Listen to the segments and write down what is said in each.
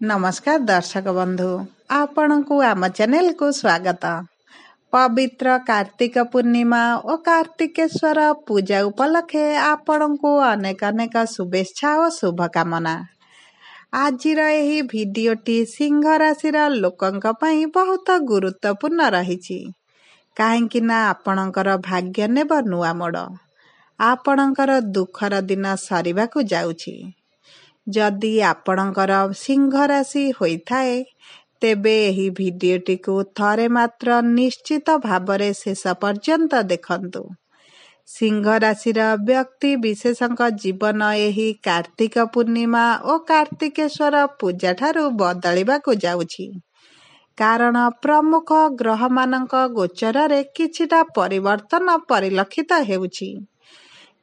ନମସ୍କାର ଦର୍ଶକ ବନ୍ଧୁ, ଆପଣଙ୍କୁ ଆମ ଚ୍ୟାନେଲକୁ ସ୍ୱାଗତ। ପବିତ୍ର କାର୍ତ୍ତିକ ପୂର୍ଣ୍ଣିମା ଓ କାର୍ତ୍ତିକେଶ୍ୱର ପୂଜା ଉପଲକ୍ଷେ ଆପଣଙ୍କୁ ଅନେକ ଅନେକ ଶୁଭେଚ୍ଛା ଓ ଶୁଭକାମନା। ଆଜିର ଏହି ଭିଡ଼ିଓଟି ସିଂହ ରାଶିର ଲୋକଙ୍କ ପାଇଁ ବହୁତ ଗୁରୁତ୍ୱପୂର୍ଣ୍ଣ ରହିଛି, କାହିଁକି ନା ଆପଣଙ୍କର ଭାଗ୍ୟ ନେବ ନୂଆ ମୋଡ଼। ଆପଣଙ୍କର ଦୁଃଖର ଦିନ ସରିବାକୁ ଯାଉଛି। ଯଦି ଆପଣଙ୍କର ସିଂହ ରାଶି ହୋଇଥାଏ, ତେବେ ଏହି ଭିଡ଼ିଓଟିକୁ ଥରେ ମାତ୍ର ନିଶ୍ଚିତ ଭାବରେ ଶେଷ ପର୍ଯ୍ୟନ୍ତ ଦେଖନ୍ତୁ। ସିଂହ ରାଶିର ବ୍ୟକ୍ତି ବିଶେଷଙ୍କ ଜୀବନ ଏହି କାର୍ତ୍ତିକ ପୂର୍ଣ୍ଣିମା ଓ କାର୍ତ୍ତିକେଶ୍ୱର ପୂଜାଠାରୁ ବଦଳିବାକୁ ଯାଉଛି, କାରଣ ପ୍ରମୁଖ ଗ୍ରହମାନଙ୍କ ଗୋଚରରେ କିଛିଟା ପରିବର୍ତ୍ତନ ପରିଲକ୍ଷିତ ହେଉଛି,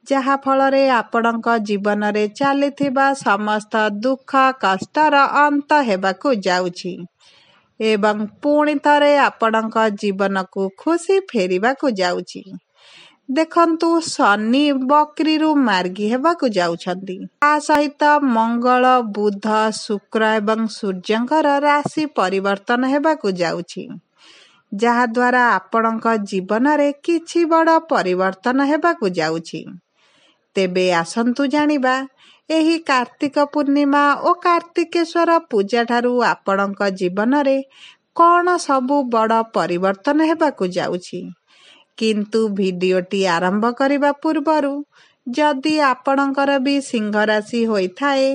ଯାହାଫଳରେ ଆପଣଙ୍କ ଜୀବନରେ ଚାଲିଥିବା ସମସ୍ତ ଦୁଃଖ କଷ୍ଟର ଅନ୍ତ ହେବାକୁ ଯାଉଛି ଏବଂ ପୁଣି ଥରେ ଆପଣଙ୍କ ଜୀବନକୁ ଖୁସି ଫେରିବାକୁ ଯାଉଛି। ଦେଖନ୍ତୁ, ଶନି ବକ୍ରିରୁ ମାର୍ଗୀ ହେବାକୁ ଯାଉଛନ୍ତି। ତା ସହିତ ମଙ୍ଗଳ, ବୁଧ, ଶୁକ୍ର ଏବଂ ସୂର୍ଯ୍ୟଙ୍କର ରାଶି ପରିବର୍ତ୍ତନ ହେବାକୁ ଯାଉଛି, ଯାହାଦ୍ୱାରା ଆପଣଙ୍କ ଜୀବନରେ କିଛି ବଡ଼ ପରିବର୍ତ୍ତନ ହେବାକୁ ଯାଉଛି। ତେବେ ଆସନ୍ତୁ ଜାଣିବା, ଏହି କାର୍ତ୍ତିକ ପୂର୍ଣ୍ଣିମା ଓ କାର୍ତ୍ତିକେଶ୍ୱର ପୂଜାଠାରୁ ଆପଣଙ୍କ ଜୀବନରେ କ'ଣ ସବୁ ବଡ଼ ପରିବର୍ତ୍ତନ ହେବାକୁ ଯାଉଛି। କିନ୍ତୁ ଭିଡ଼ିଓଟି ଆରମ୍ଭ କରିବା ପୂର୍ବରୁ ଯଦି ଆପଣଙ୍କର ବି ସିଂହ ରାଶି ହୋଇଥାଏ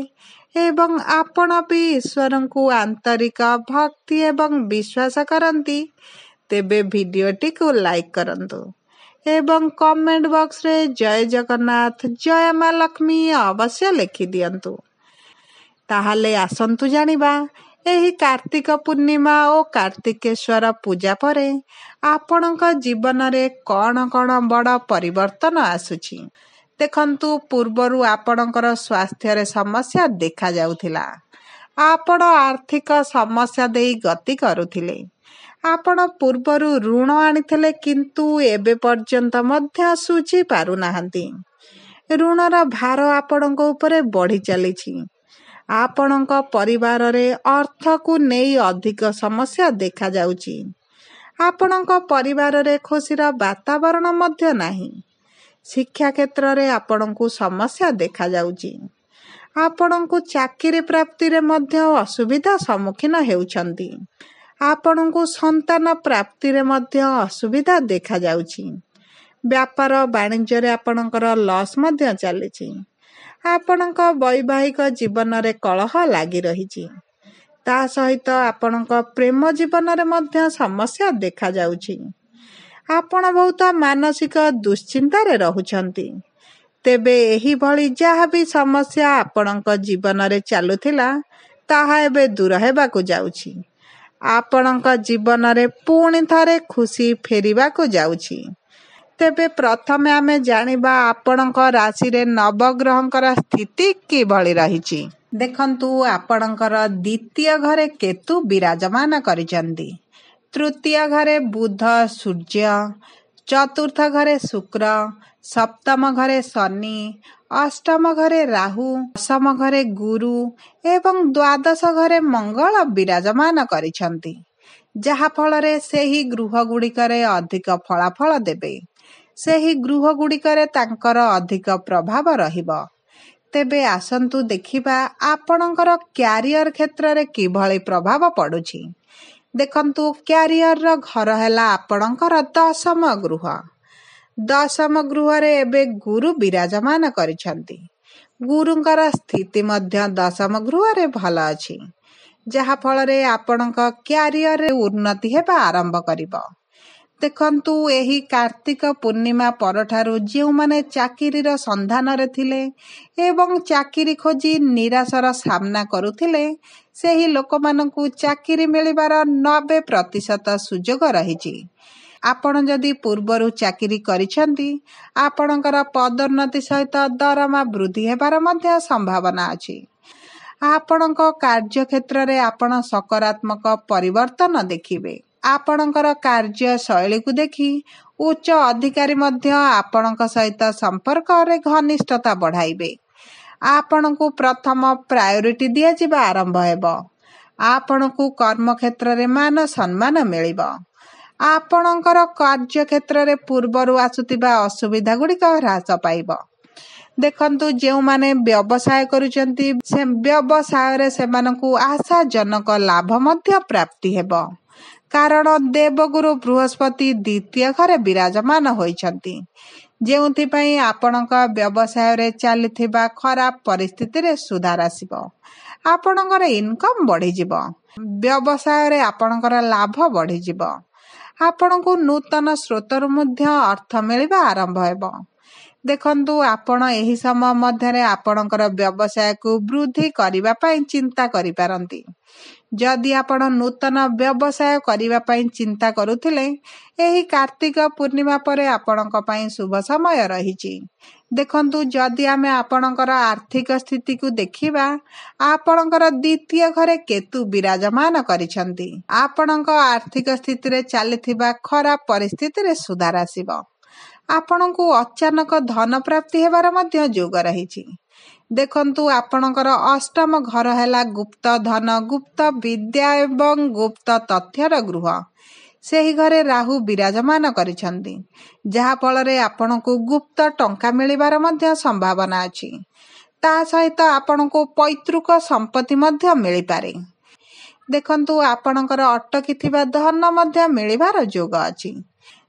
ଏବଂ ଆପଣ ବି ଈଶ୍ୱରଙ୍କୁ ଆନ୍ତରିକ ଭକ୍ତି ଏବଂ ବିଶ୍ୱାସ କରନ୍ତି, ତେବେ ଭିଡ଼ିଓଟିକୁ ଲାଇକ୍ କରନ୍ତୁ ଏବଂ କମେଣ୍ଟ ବକ୍ସରେ ଜୟ ଜଗନ୍ନାଥ, ଜୟ ମା ଲକ୍ଷ୍ମୀ ଅବଶ୍ୟ ଲେଖିଦିଅନ୍ତୁ। ତାହେଲେ ଆସନ୍ତୁ ଜାଣିବା, ଏହି କାର୍ତ୍ତିକ ପୂର୍ଣ୍ଣିମା ଓ କାର୍ତ୍ତିକେଶ୍ୱର ପୂଜା ପରେ ଆପଣଙ୍କ ଜୀବନରେ କ'ଣ କ'ଣ ବଡ଼ ପରିବର୍ତ୍ତନ ଆସୁଛି। ଦେଖନ୍ତୁ, ପୂର୍ବରୁ ଆପଣଙ୍କର ସ୍ୱାସ୍ଥ୍ୟରେ ସମସ୍ୟା ଦେଖାଯାଉଥିଲା। ଆପଣ ଆର୍ଥିକ ସମସ୍ୟା ଦେଇ ଗତି କରୁଥିଲେ। ଆପଣ ପୂର୍ବରୁ ଋଣ ଆଣିଥିଲେ, କିନ୍ତୁ ଏବେ ପର୍ଯ୍ୟନ୍ତ ମଧ୍ୟ ଶୁଝି ପାରୁନାହାନ୍ତି। ଋଣର ଭାର ଆପଣଙ୍କ ଉପରେ ବଢ଼ି ଚାଲିଛି। ଆପଣଙ୍କ ପରିବାରରେ ଅର୍ଥକୁ ନେଇ ଅଧିକ ସମସ୍ୟା ଦେଖାଯାଉଛି। ଆପଣଙ୍କ ପରିବାରରେ ଖୁସିର ବାତାବରଣ ମଧ୍ୟ ନାହିଁ। ଶିକ୍ଷା କ୍ଷେତ୍ରରେ ଆପଣଙ୍କୁ ସମସ୍ୟା ଦେଖାଯାଉଛି। ଆପଣଙ୍କୁ ଚାକିରି ପ୍ରାପ୍ତିରେ ମଧ୍ୟ ଅସୁବିଧା ସମ୍ମୁଖୀନ ହେଉଛନ୍ତି। ଆପଣଙ୍କୁ ସନ୍ତାନ ପ୍ରାପ୍ତିରେ ମଧ୍ୟ ଅସୁବିଧା ଦେଖାଯାଉଛି। ବ୍ୟାପାର ବାଣିଜ୍ୟରେ ଆପଣଙ୍କର ଲସ୍ ମଧ୍ୟ ଚାଲିଛି। ଆପଣଙ୍କ ବୈବାହିକ ଜୀବନରେ କଳହ ଲାଗି ରହିଛି। ତା ସହିତ ଆପଣଙ୍କ ପ୍ରେମ ଜୀବନରେ ମଧ୍ୟ ସମସ୍ୟା ଦେଖାଯାଉଛି। ଆପଣ ବହୁତ ମାନସିକ ଦୁଶ୍ଚିନ୍ତାରେ ରହୁଛନ୍ତି। ତେବେ ଏହିଭଳି ଯାହା ବି ସମସ୍ୟା ଆପଣଙ୍କ ଜୀବନରେ ଚାଲୁଥିଲା, ତାହା ଏବେ ଦୂର ହେବାକୁ ଯାଉଛି। ଆପଣଙ୍କ ଜୀବନରେ ପୁଣି ଥରେ ଖୁସି ଫେରିବାକୁ ଯାଉଛି। ତେବେ ପ୍ରଥମେ ଆମେ ଜାଣିବା ଆପଣଙ୍କ ରାଶିରେ ନବଗ୍ରହଙ୍କର ସ୍ଥିତି କିଭଳି ରହିଛି। ଦେଖନ୍ତୁ, ଆପଣଙ୍କର ଦ୍ୱିତୀୟ ଘରେ କେତୁ ବିରାଜମାନ କରିଛନ୍ତି, ତୃତୀୟ ଘରେ ବୁଧ ସୂର୍ଯ୍ୟ, ଚତୁର୍ଥ ଘରେ ଶୁକ୍ର, ସପ୍ତମ ଘରେ ଶନି, ଅଷ୍ଟମ ଘରେ ରାହୁ, ଦଶମ ଘରେ ଗୁରୁ ଏବଂ ଦ୍ୱାଦଶ ଘରେ ମଙ୍ଗଳ ବିରାଜମାନ କରିଛନ୍ତି, ଯାହାଫଳରେ ସେହି ଗୃହ ଗୁଡ଼ିକରେ ଅଧିକ ଫଳାଫଳ ଦେବେ। ସେହି ଗୃହ ଗୁଡ଼ିକରେ ତାଙ୍କର ଅଧିକ ପ୍ରଭାବ ରହିବ। ତେବେ ଆସନ୍ତୁ ଦେଖିବା ଆପଣଙ୍କର କ୍ୟାରିୟର କ୍ଷେତ୍ରରେ କିଭଳି ପ୍ରଭାବ ପଡୁଛି। ଦେଖନ୍ତୁ, କ୍ୟାରିୟରର ଘର ହେଲା ଆପଣଙ୍କର ଦଶମ ଗୃହ। ଦଶମ ଗୃହରେ ଏବେ ଗୁରୁ ବିରାଜମାନ କରିଛନ୍ତି। ଗୁରୁଙ୍କର ସ୍ଥିତି ମଧ୍ୟ ଦଶମ ଗୃହରେ ଭଲ ଅଛି, ଯାହାଫଳରେ ଆପଣଙ୍କ କ୍ୟାରିୟରରେ ଉନ୍ନତି ହେବା ଆରମ୍ଭ କରିବ। ଦେଖନ୍ତୁ, ଏହି କାର୍ତ୍ତିକ ପୂର୍ଣ୍ଣିମା ପରଠାରୁ ଯେଉଁମାନେ ଚାକିରିର ସନ୍ଧାନରେ ଥିଲେ ଏବଂ ଚାକିରି ଖୋଜି ନିରାଶର ସାମ୍ନା କରୁଥିଲେ, ସେହି ଲୋକମାନଙ୍କୁ ଚାକିରି ମିଳିବାର 90% ସୁଯୋଗ ରହିଛି। ଆପଣ ଯଦି ପୂର୍ବରୁ ଚାକିରି କରିଛନ୍ତି, ଆପଣଙ୍କର ପଦୋନ୍ନତି ସହିତ ଦରମା ବୃଦ୍ଧି ହେବାର ମଧ୍ୟ ସମ୍ଭାବନା ଅଛି। ଆପଣଙ୍କ କାର୍ଯ୍ୟକ୍ଷେତ୍ରରେ ଆପଣ ସକାରାତ୍ମକ ପରିବର୍ତ୍ତନ ଦେଖିବେ। ଆପଣଙ୍କର କାର୍ଯ୍ୟ ଶୈଳୀକୁ ଦେଖି ଉଚ୍ଚ ଅଧିକାରୀ ମଧ୍ୟ ଆପଣଙ୍କ ସହିତ ସମ୍ପର୍କରେ ଘନିଷ୍ଠତା ବଢ଼ାଇବେ। ଆପଣଙ୍କୁ ପ୍ରଥମ ପ୍ରାୟୋରିଟି ଦିଆଯିବା ଆରମ୍ଭ ହେବ। ଆପଣଙ୍କୁ କର୍ମକ୍ଷେତ୍ରରେ ମାନ ସମ୍ମାନ ମିଳିବ। ଆପଣଙ୍କର କାର୍ଯ୍ୟକ୍ଷେତ୍ରରେ ପୂର୍ବରୁ ଆସୁଥିବା ଅସୁବିଧା ଗୁଡ଼ିକ ହ୍ରାସ ପାଇବ। ଦେଖନ୍ତୁ, ଯେଉଁମାନେ ବ୍ୟବସାୟ କରୁଛନ୍ତି, ସେ ବ୍ୟବସାୟରେ ସେମାନଙ୍କୁ ଆଶାଜନକ ଲାଭ ମଧ୍ୟ ପ୍ରାପ୍ତି ହେବ, କାରଣ ଦେବଗୁରୁ ବୃହସ୍ପତି ଦ୍ୱିତୀୟ ଘରେ ବିରାଜମାନ ହୋଇଛନ୍ତି, ଯେଉଁଥିପାଇଁ ଆପଣଙ୍କ ବ୍ୟବସାୟରେ ଚାଲିଥିବା ଖରାପ ପରିସ୍ଥିତିରେ ସୁଧାର ଆସିବ। ଆପଣଙ୍କର ଇନକମ୍ ବଢ଼ିଯିବ, ବ୍ୟବସାୟରେ ଆପଣଙ୍କର ଲାଭ ବଢ଼ିଯିବ। ଆପଣଙ୍କୁ ନୂତନ ସ୍ରୋତରୁ ମଧ୍ୟ ଅର୍ଥ ମିଳିବା ଆରମ୍ଭ ହେବ। ଦେଖନ୍ତୁ, ଆପଣ ଏହି ସମୟ ମଧ୍ୟରେ ଆପଣଙ୍କର ବ୍ୟବସାୟକୁ ବୃଦ୍ଧି କରିବା ପାଇଁ ଚିନ୍ତା କରିପାରନ୍ତି। ଯଦି ଆପଣ ନୂତନ ବ୍ୟବସାୟ କରିବା ପାଇଁ ଚିନ୍ତା କରୁଥିଲେ, ଏହି କାର୍ତ୍ତିକ ପୂର୍ଣ୍ଣିମା ପରେ ଆପଣଙ୍କ ପାଇଁ ଶୁଭ ସମୟ ରହିଛି। ଦେଖନ୍ତୁ, ଯଦି ଆମେ ଆପଣଙ୍କର ଆର୍ଥିକ ସ୍ଥିତିକୁ ଦେଖିବା, ଆପଣଙ୍କର ଦ୍ୱିତୀୟ ଘରେ କେତୁ ବିରାଜମାନ କରିଛନ୍ତି। ଆପଣଙ୍କ ଆର୍ଥିକ ସ୍ଥିତିରେ ଚାଲିଥିବା ଖରାପ ପରିସ୍ଥିତିରେ ସୁଧାର ଆସିବ। ଆପଣଙ୍କୁ ଅଚାନକ ଧନ ପ୍ରାପ୍ତି ହେବାର ମଧ୍ୟ ଯୋଗ ରହିଛି। ଦେଖନ୍ତୁ, ଆପଣଙ୍କର ଅଷ୍ଟମ ଘର ହେଲା ଗୁପ୍ତ ଧନ, ଗୁପ୍ତ ବିଦ୍ୟା ଏବଂ ଗୁପ୍ତ ତଥ୍ୟର ଗୃହ। ସେହି ଘରେ ରାହୁ ବିରାଜମାନ କରିଛନ୍ତି, ଯାହା ଫଳରେ ଆପଣଙ୍କୁ ଗୁପ୍ତ ଟଙ୍କା ମିଳିବାର ମଧ୍ୟ ସମ୍ଭାବନା ଅଛି। ତା ସହିତ ଆପଣଙ୍କୁ ପୈତୃକ ସମ୍ପତ୍ତି ମଧ୍ୟ ମିଳିପାରେ। ଦେଖନ୍ତୁ, ଆପଣଙ୍କର ଅଟକିଥିବା ଧନ ମଧ୍ୟ ମିଳିବାର ଯୋଗ ଅଛି।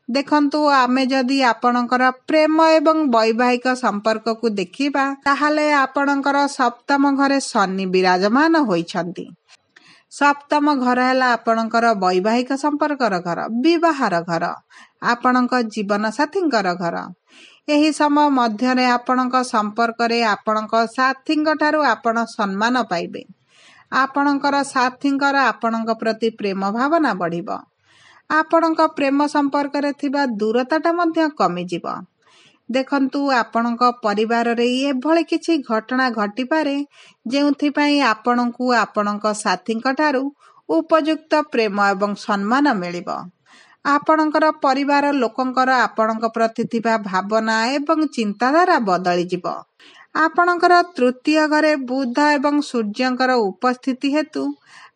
ଦେଖନ୍ତୁ, ଆମେ ଯଦି ଆପଣଙ୍କର ପ୍ରେମ ଏବଂ ବୈବାହିକ ସମ୍ପର୍କକୁ ଦେଖିବା, ତାହେଲେ ଆପଣଙ୍କର ସପ୍ତମ ଘରେ ଶନି ବିରାଜମାନ ହୋଇଛନ୍ତି। ସପ୍ତମ ଘର ହେଲା ଆପଣଙ୍କର ବୈବାହିକ ସମ୍ପର୍କର ଘର, ବିବାହର ଘର, ଆପଣଙ୍କ ଜୀବନ ସାଥୀଙ୍କର ଘର। ଏହି ସମୟ ମଧ୍ୟରେ ଆପଣଙ୍କ ସମ୍ପର୍କରେ ଆପଣଙ୍କ ସାଥୀଙ୍କ ଠାରୁ ଆପଣ ସମ୍ମାନ ପାଇବେ। ଆପଣଙ୍କର ସାଥୀଙ୍କର ଆପଣଙ୍କ ପ୍ରତି ପ୍ରେମ ଭାବନା ବଢ଼ିବ। ଆପଣଙ୍କ ପ୍ରେମ ସମ୍ପର୍କରେ ଥିବା ଦୂରତାଟା ମଧ୍ୟ କମିଯିବ। ଦେଖନ୍ତୁ, ଆପଣଙ୍କ ପରିବାରରେ ଏଭଳି କିଛି ଘଟଣା ଘଟିପାରେ, ଯେଉଁଥିପାଇଁ ଆପଣଙ୍କୁ ଆପଣଙ୍କ ସାଥୀଙ୍କ ଠାରୁ ଉପଯୁକ୍ତ ପ୍ରେମ ଏବଂ ସମ୍ମାନ ମିଳିବ। ଆପଣଙ୍କର ପରିବାର ଲୋକଙ୍କର ଆପଣଙ୍କ ପ୍ରତି ଥିବା ଭାବନା ଏବଂ ଚିନ୍ତାଧାରା ବଦଳିଯିବ। ଆପଣଙ୍କର ତୃତୀୟ ଘରେ ବୁଧ ଏବଂ ସୂର୍ଯ୍ୟଙ୍କର ଉପସ୍ଥିତି ହେତୁ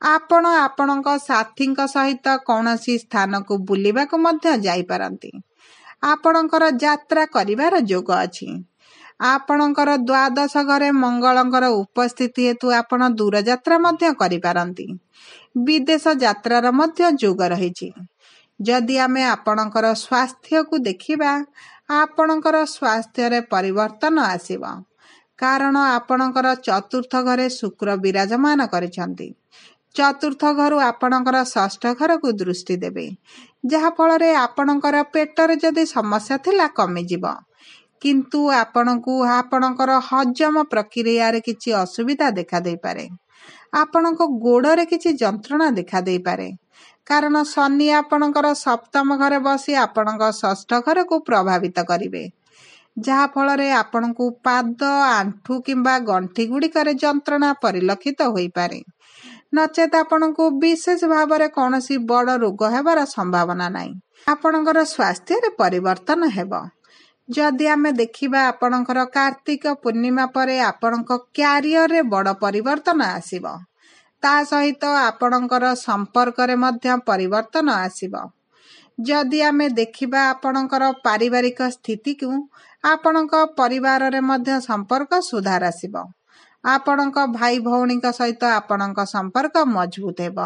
ଆପଣ ଆପଣଙ୍କ ସାଥୀଙ୍କ ସହିତ କୌଣସି ସ୍ଥାନକୁ ବୁଲିବାକୁ ମଧ୍ୟ ଯାଇପାରନ୍ତି। ଆପଣଙ୍କର ଯାତ୍ରା କରିବାର ଯୋଗ ଅଛି। ଆପଣଙ୍କର ଦ୍ୱାଦଶ ଘରେ ମଙ୍ଗଳଙ୍କର ଉପସ୍ଥିତି ହେତୁ ଆପଣ ଦୂରଯାତ୍ରା ମଧ୍ୟ କରିପାରନ୍ତି। ବିଦେଶ ଯାତ୍ରାର ମଧ୍ୟ ଯୋଗ ରହିଛି। ଯଦି ଆମେ ଆପଣଙ୍କର ସ୍ୱାସ୍ଥ୍ୟକୁ ଦେଖିବା, ଆପଣଙ୍କର ସ୍ୱାସ୍ଥ୍ୟରେ ପରିବର୍ତ୍ତନ ଆସିବ, କାରଣ ଆପଣଙ୍କର ଚତୁର୍ଥ ଘରେ ଶୁକ୍ର ବିରାଜମାନ କରିଛନ୍ତି। ଚତୁର୍ଥ ଘରୁ ଆପଣଙ୍କର ଷଷ୍ଠ ଘରକୁ ଦୃଷ୍ଟି ଦେବେ, ଯାହାଫଳରେ ଆପଣଙ୍କର ପେଟରେ ଯଦି ସମସ୍ୟା ଥିଲା କମିଯିବ। କିନ୍ତୁ ଆପଣଙ୍କୁ ଆପଣଙ୍କର ହଜମ ପ୍ରକ୍ରିୟାରେ କିଛି ଅସୁବିଧା ଦେଖାଦେଇପାରେ। ଆପଣଙ୍କ ଗୋଡ଼ରେ କିଛି ଯନ୍ତ୍ରଣା ଦେଖାଦେଇପାରେ, କାରଣ ଶନି ଆପଣଙ୍କର ସପ୍ତମ ଘରେ ବସି ଆପଣଙ୍କ ଷଷ୍ଠ ଘରକୁ ପ୍ରଭାବିତ କରିବେ, ଯାହାଫଳରେ ଆପଣଙ୍କୁ ପାଦ, ଆଣ୍ଠୁ କିମ୍ବା ଗଣ୍ଠି ଗୁଡ଼ିକରେ ଯନ୍ତ୍ରଣା ପରିଲକ୍ଷିତ ହୋଇପାରେ। ନଚେତ ଆପଣଙ୍କୁ ବିଶେଷ ଭାବରେ କୌଣସି ବଡ଼ ରୋଗ ହେବାର ସମ୍ଭାବନା ନାହିଁ। ଆପଣଙ୍କର ସ୍ୱାସ୍ଥ୍ୟରେ ପରିବର୍ତ୍ତନ ହେବ। ଯଦି ଆମେ ଦେଖିବା, ଆପଣଙ୍କର କାର୍ତ୍ତିକ ପୂର୍ଣ୍ଣିମା ପରେ ଆପଣଙ୍କ କ୍ୟାରିୟରରେ ବଡ଼ ପରିବର୍ତ୍ତନ ଆସିବ। ତା ସହିତ ଆପଣଙ୍କର ସମ୍ପର୍କରେ ମଧ୍ୟ ପରିବର୍ତ୍ତନ ଆସିବ। ଯଦି ଆମେ ଦେଖିବା ଆପଣଙ୍କର ପାରିବାରିକ ସ୍ଥିତିକୁ, ଆପଣଙ୍କ ପରିବାରରେ ମଧ୍ୟ ସମ୍ପର୍କ ସୁଧାର ଆସିବ। ଆପଣଙ୍କ ଭାଇ ଭଉଣୀଙ୍କ ସହିତ ଆପଣଙ୍କ ସମ୍ପର୍କ ମଜବୁତ ହେବ।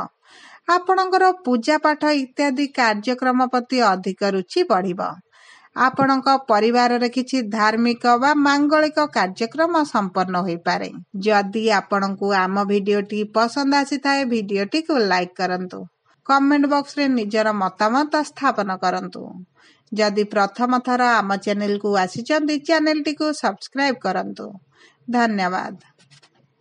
ଆପଣଙ୍କର ପୂଜା ପାଠ ଇତ୍ୟାଦି କାର୍ଯ୍ୟକ୍ରମ ପ୍ରତି ଅଧିକ ରୁଚି ବଢ଼ିବ। ଆପଣଙ୍କ ପରିବାରରେ କିଛି ଧାର୍ମିକ ବା ମାଙ୍ଗଳିକ କାର୍ଯ୍ୟକ୍ରମ ସମ୍ପନ୍ନ ହୋଇପାରେ। ଯଦି ଆପଣଙ୍କୁ ଆମ ଭିଡିଓଟି ପସନ୍ଦ ଆସିଥାଏ, ଭିଡିଓଟିକୁ ଲାଇକ୍ କରନ୍ତୁ, କମେଣ୍ଟ ବକ୍ସରେ ନିଜର ମତାମତ ସ୍ଥାପନ କରନ୍ତୁ। ଯଦି ପ୍ରଥମ ଥର ଆମ ଚ୍ୟାନେଲକୁ ଆସିଛନ୍ତି, ଚ୍ୟାନେଲଟିକୁ ସବସ୍କ୍ରାଇବ କରନ୍ତୁ। ଧନ୍ୟବାଦ।